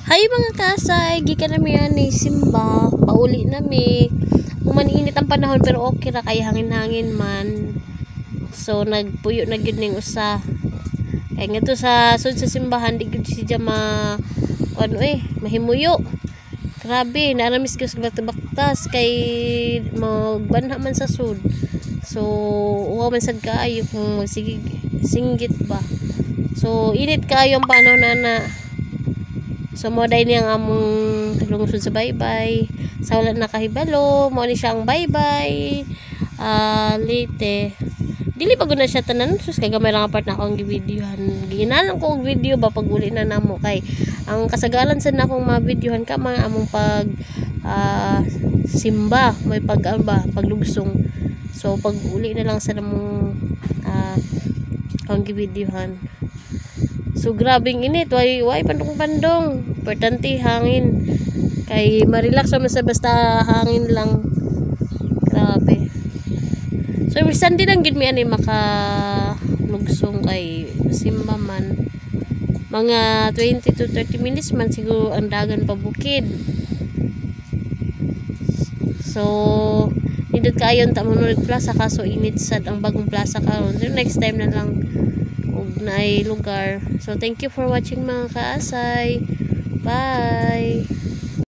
Hi, mga kaasay, gikan na mi ani simba, pauli na mi. Human init ang panahon pero okay ra kay hangin-hangin man. So nagpuyo na gyud ning usa. Kay ngadto sa sud sa simbahan, di gyud siya ma ano eh, mahimuyo. Grabe, naaramis ko sa baktas kay magbanha man sa sud. So, uwa man sad kaayo kung magsige singgit ba. So, init kaayo ang panahon na na. So, mo dahil niya ang among lungsod sa Baybay. Sa wala nakahibalo, mo ni siya ang Baybay. Ah, Leyte. Dili pa gud na siya tanan. Sus, kay gamay lang ang part na akong gi-videohan. Ginalan ko og video ba pag uli na namo kay ang kasagaran sa nakong ma-videohan ka mga among pag simba, may pag ano ba, paglugsong. So pag uli na lang sa namong akong gi-videohan. So grabing init, way way pandong-pandong. Importante hangin. Kay ma-relax naman sa basta hangin lang. Grabe. So every Sunday lang gid mi ani maka lugsong kay simba man. Mga 20 to 30 minutes man siguro ang dagan pa bukid. So nindot kaayo ta mo plaza, kaso init sad ang bagong plaza karon. So next time na lang ug naay lugar. So thank you for watching, mga kaasay. Bye.